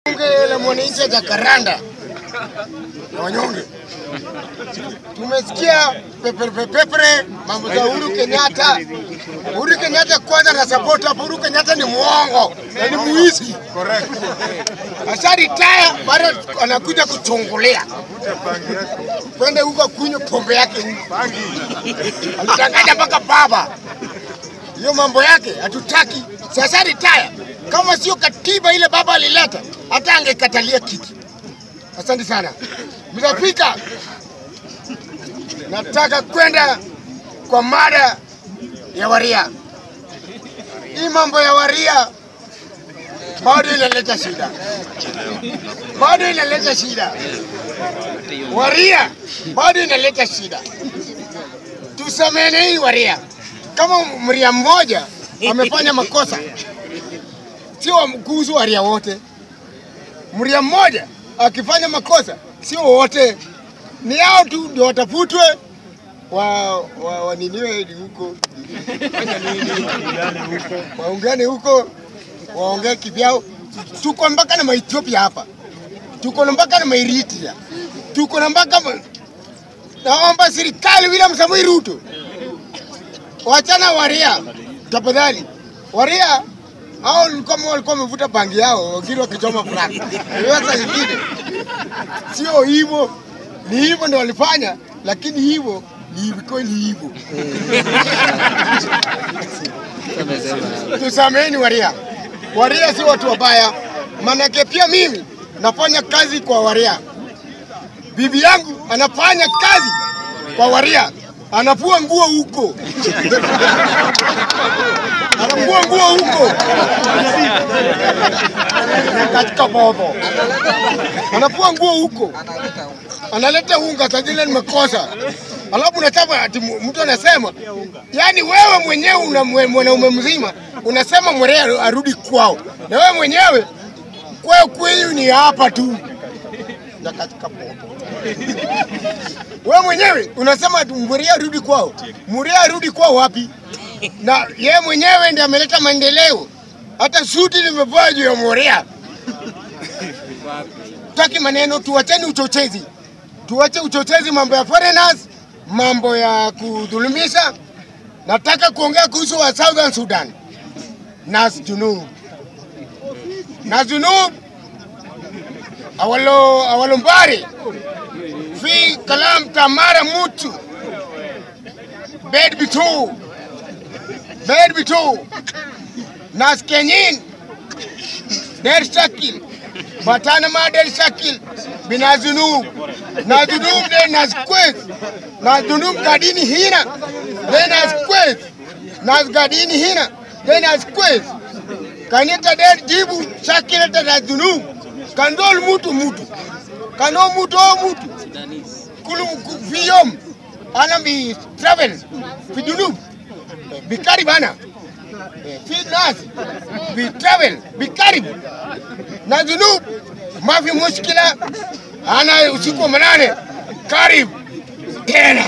Bunge la Mwananchi ya Jacaranda na wanyonge. Tumesikia pepere mambo za Uhuru Kenyatta. Uhuru Kenyatta kwanza na support hapo. Uhuru Kenyatta ni muongo na ni muizi. Correct. Asha retire bado anakuja kuchongolea. Kwenda huko kunywa pombe yake huko. Alitanganya mpaka baba. Hiyo mambo yake hatutaki. Sasa retire. Kama sio katiba ile baba alileta, hata angekatalia kiti. Asante sana. Mtafika. Nataka kwenda kwa mada ya waria. Hii mambo ya waria bado inaleta shida. Bado inaleta shida. Waria bado inaleta shida. Tusamene hii waria. Kama mria mmoja amefanya makosa, sio kuhusu waria wote. Mria mmoja akifanya makosa sio wote, ni hao tu ndio watafutwe wa niniwe huko, waungane huko, waongee kivyao. Tuko mpaka na Maethiopia hapa, tuko mpaka na Maeritrea, tuko na mpaka. Naomba serikali William Samoei Ruto, wachana waria tafadhali. Waria hao walikuwa wamevuta bangi yao, wengine wakichoma flag. Sasa nyingine sio hivyo, ni hivyo ndio walifanya, lakini hivyo ni kweli hivyo. Tusameheni waria. Waria si watu wabaya. Manake pia mimi nafanya kazi kwa waria. Bibi yangu anafanya kazi kwa waria. Anafua nguo huko. Anafua nguo huko. Katika bobo. Anafua nguo huko. Analeta unga, sajili ni makosa. Alafu unataka ati mtu anasema, yani wewe mwenyewe una mwanaume mzima, unasema mwerea arudi kwao. Na wewe mwenyewe kwao kwenu ni hapa tu. Na katika bobo. Wewe mwenyewe unasema mwerea arudi kwao. Mwerea arudi kwao wapi? Na yeye mwenyewe ndiye ameleta maendeleo. Hata suti nimevaa juu ya mwerea. Taki maneno, tuacheni uchochezi. Tuache uchochezi, mambo ya foreigners, mambo ya kudhulumisha. Nataka kuongea kuhusu wa Southern Sudan. Nas Junub. Nas Junub awalombari fi kalam tamara mutu bed bitu bed bitu nas kenyin der shakil batana ma der shakil binazunub nazunub de nas kwez nazunub gadini hina de nas kwez nas gadini hina de nas kwez kanita der jibu shakil ta nazunub kandol mutu mutu kano mutu o mutu kulu fiyom ana bi travel fi junub bi karibana fi nas bi travel bi karib na junub ma fi mushkila ana usiku manane karibu tena.